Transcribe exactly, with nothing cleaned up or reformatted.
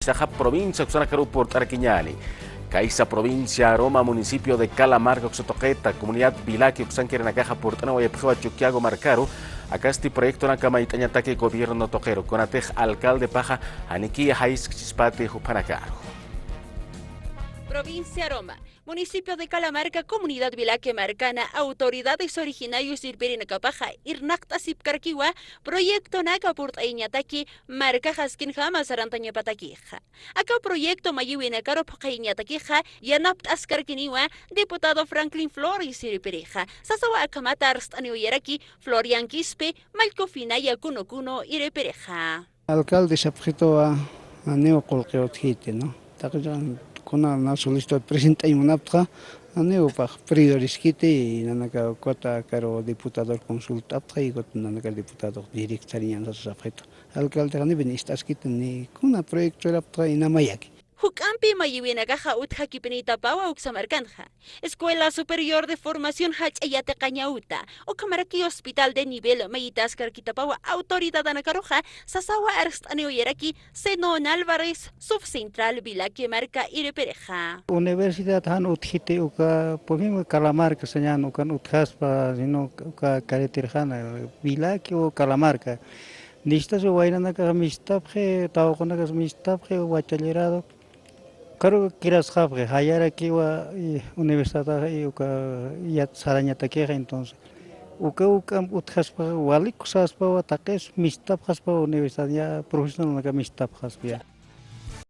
Taxa provincia uksanakaru purt'arkiñäni. Kaysa provincia Aroma, municipio de Calamarca uksa tuqita, comunidad Vilaki uksankirinakaxa purt'aniwayapxiwa Chukiyawu markaru, akasti proyectonaka mayt'añataki gobierno tuqiru, kunatix alcaldepaxa janiki jayskchispati juphanakaru. Provincia Aroma, municipio de Calamarca, comunidad Vilaki markana autoridades originarios irpirinakapaxa irnaqt'asipkarkiwa proyectonaka purt'ayañataki markaxaskinjama sarantañapatakixa. Aka proyecto mayiwinakaru phuqhayañatakixa yanapt'askarkiniwa diputado Franklin Flores irpirixa. Sasawa akhamata arst'aniwayaraki Florian Quispe, Mallkufinaya Kunukuno irpirixa. Alcalde sapxituwa, janiw qullqiw utjiti, ¿no? Taqi kuna na solicitud presentay munaptxa, janiw upax prioriskiti, y nanaka ukat akaru diputador consultaptxa, y ukat nanaka diputado directariñan sasa sapxitu. Alcalde janiw bin ist'askiti, ni kuna proyecto iraptxa, y namayaki. Juk'ampi mayiwinakaxa utjakipinitapawa uksa markanxa. Escuela Superior de Formación jach'a yatiqañawta, ukhamaraki hospital de nivel mayitaskarkitapawa autoridadanakaruxa, sasawa arst'aniwayaraki Zenón Álvarez, subcentral Vilaki marka irpirixa. Universidad jan utjiti uka, por ejemplo, Calamarca sañan ukan utjaspa, sino uka carretera jana, Vilaki o Calamarca. Nistas waynanakax mistapxi, tawqunakas mistapxi, bachillerado. Karu kirasxapxi, jayarakiwa, y universidad, y uka yat sarañatakixa, entonces. Uka, uka utjaspa, walikusaspa, taqis mistapxaspa, universidad ya profesional naka mistapxaspa ya.